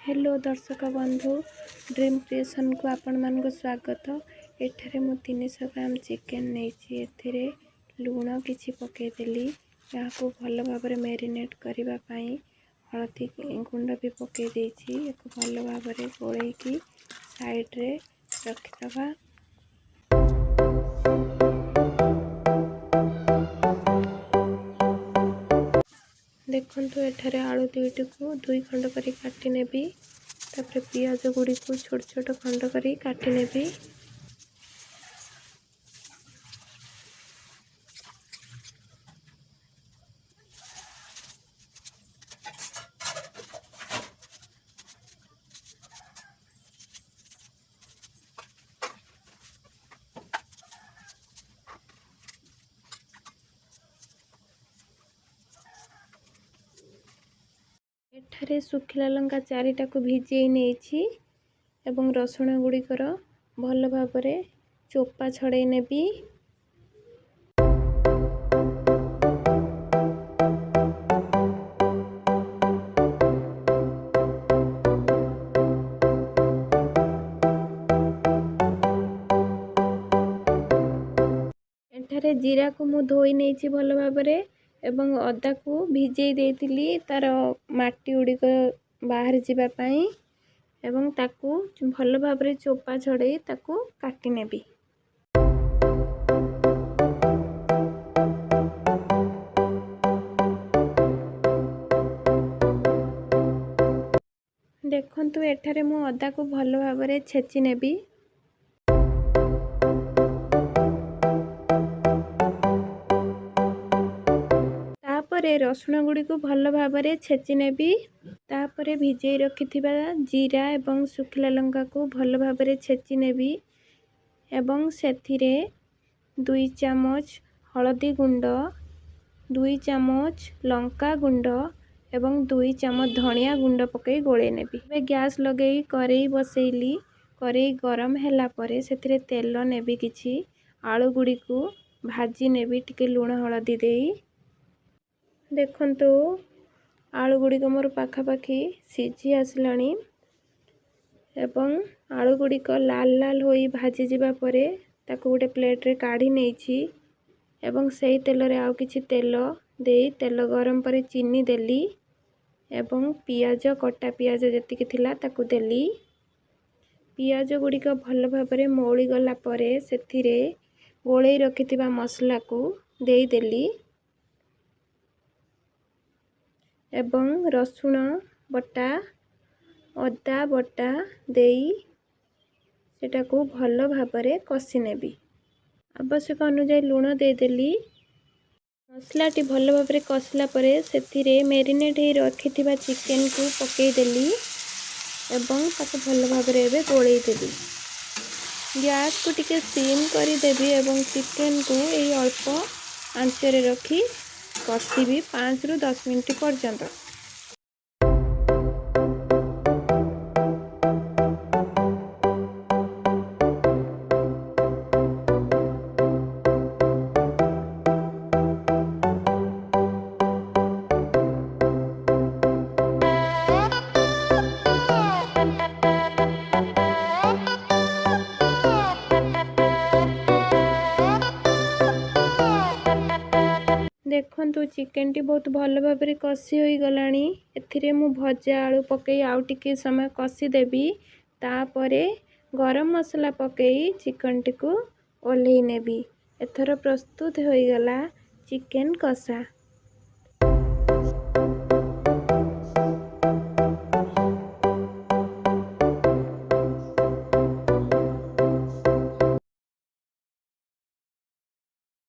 Hello ଦର୍ଶକ ବନ୍ଧୁ, dream କ୍ରିଏସନ୍କୁ ଆପଣମାନଙ୍କୁ ସ୍ୱାଗତ। ଏଠାରେ ମୁଁ 300 ଗ୍ରାମ ଚିକେନ୍ ନେଇଛି। ଏଥିରେ ଲୁଣ କିଛି ପକାଇଦେଲି। ଏହାକୁ ଭଲ ଭାବରେ ମ୍ୟାରିନେଟ୍ କରିବା ପାଇଁ ହଳଦୀ ଗୁଣ୍ଡ ବି ପକାଇ ଦେଇଛି। ଏହାକୁ ଭଲ ଭାବରେ ଗୋଳେଇକି ସାଇଡ଼୍ରେ ରଖିଦେବା। ଦେଖନ୍ତୁ, ଏଠାରେ ଆଳୁ ଦୁଇଟିକୁ ଦୁଇ ଖଣ୍ଡ କରି କାଟି ନେବି। ତାପରେ ପିଆଜ ଗୁଡ଼ିକୁ ଛୋଟ ଛୋଟ ଖଣ୍ଡ କରି କାଟି ନେବି। ଏଠାରେ ଶୁଖିଲା ଲଙ୍କା ଚାରିଟାକୁ ଭିଜେଇ ନେଇଛି ଏବଂ ରସୁଣ ଗୁଡ଼ିକର ଭଲ ଭାବରେ ଚୋପା ଛଡ଼େଇ ନେବି। ଏଠାରେ ଜିରାକୁ ମୁଁ ଧୋଇ ନେଇଛି ଭଲ ଭାବରେ ଏବଂ ଅଦାକୁ ଭିଜେଇ ଦେଇଥିଲି ତା'ର ମାଟି ଗୁଡ଼ିକ ବାହାରି ଯିବା ପାଇଁ, ଏବଂ ତାକୁ ଭଲ ଭାବରେ ଚୋପା ଛଡ଼େଇ ତାକୁ କାଟି ନେବି। ଦେଖନ୍ତୁ, ଏଠାରେ ମୁଁ ଅଦାକୁ ଭଲ ଭାବରେ ଛେଚି ନେବି। ତାପରେ ରସୁଣ ଗୁଡ଼ିକୁ ଭଲ ଭାବରେ ଛେଚି ନେବି। ତାପରେ ଭିଜେଇ ରଖିଥିବା ଜିରା ଏବଂ ଶୁଖିଲା ଲଙ୍କାକୁ ଭଲ ଭାବରେ ଛେଚି ନେବି ଏବଂ ସେଥିରେ 2 ଚାମଚ ହଳଦୀ ଗୁଣ୍ଡ, 2 ଚାମଚ ଲଙ୍କା ଗୁଣ୍ଡ ଏବଂ 2 ଚାମଚ ଧନିଆ ଗୁଣ୍ଡ ପକାଇ ଗୋଳେଇ ନେବି। ଏବେ ଗ୍ୟାସ୍ ଲଗେଇ କରେଇ ବସେଇଲି। କରେଇ ଗରମ ହେଲା ପରେ ସେଥିରେ ତେଲ ନେବି କିଛି। ଆଳୁ ଗୁଡ଼ିକୁ ଭାଜି ନେବି ଟିକେ ଲୁଣ ହଳଦୀ ଦେଇ। ଦେଖନ୍ତୁ, ଆଳୁ ଗୁଡ଼ିକ ମୋର ପାଖାପାଖି ସିଝି ଆସିଲାଣି ଏବଂ ଆଳୁ ଗୁଡ଼ିକ ଲାଲ ଲାଲ ହୋଇ ଭାଜିଯିବା ପରେ ତାକୁ ଗୋଟେ ପ୍ଲେଟ୍ରେ କାଢ଼ି ନେଇଛି ଏବଂ ସେଇ ତେଲରେ ଆଉ କିଛି ତେଲ ଦେଇ, ତେଲ ଗରମ ପରେ ଚିନି ଦେଲି ଏବଂ ପିଆଜ, କଟା ପିଆଜ ଯେତିକି ଥିଲା ତାକୁ ଦେଲି। ପିଆଜ ଗୁଡ଼ିକ ଭଲ ଭାବରେ ମଉଳିଗଲା ପରେ ସେଥିରେ ଗୋଳେଇ ରଖିଥିବା ମସଲାକୁ ଦେଇଦେଲି ଏବଂ ରସୁଣ ବଟା, ଅଦା ବଟା ଦେଇ ସେଟାକୁ ଭଲ ଭାବରେ କଷି ନେବି। ଆବଶ୍ୟକ ଅନୁଯାୟୀ ଲୁଣ ଦେଇଦେଲି। ମସଲାଟି ଭଲ ଭାବରେ କଷିଲା ପରେ ସେଥିରେ ମ୍ୟାରିନେଟ୍ ହେଇ ରଖିଥିବା ଚିକେନକୁ ପକାଇଦେଲି ଏବଂ ତାକୁ ଭଲ ଭାବରେ ଏବେ ଗୋଳେଇ ଦେବି। ଗ୍ୟାସକୁ ଟିକେ ସିମ୍ କରିଦେବି ଏବଂ ଚିକେନକୁ ଏଇ ଅଳ୍ପ ଆଞ୍ଚରେ ରଖି କଷିବି 5ରୁ 10 ମିନିଟ୍ ପର୍ଯ୍ୟନ୍ତ। ଦେଖନ୍ତୁ, ଚିକେନଟି ବହୁତ ଭଲ ଭାବରେ କଷି ହୋଇଗଲାଣି। ଏଥିରେ ମୁଁ ଭଜା ଆଳୁ ପକାଇ ଆଉ ଟିକିଏ ସମୟ କଷିଦେବି। ତାପରେ ଗରମ ମସଲା ପକାଇ ଚିକେନଟିକୁ ଓହ୍ଲେଇ ନେବି। ଏଥର ପ୍ରସ୍ତୁତ ହୋଇଗଲା ଚିକେନ କଷା।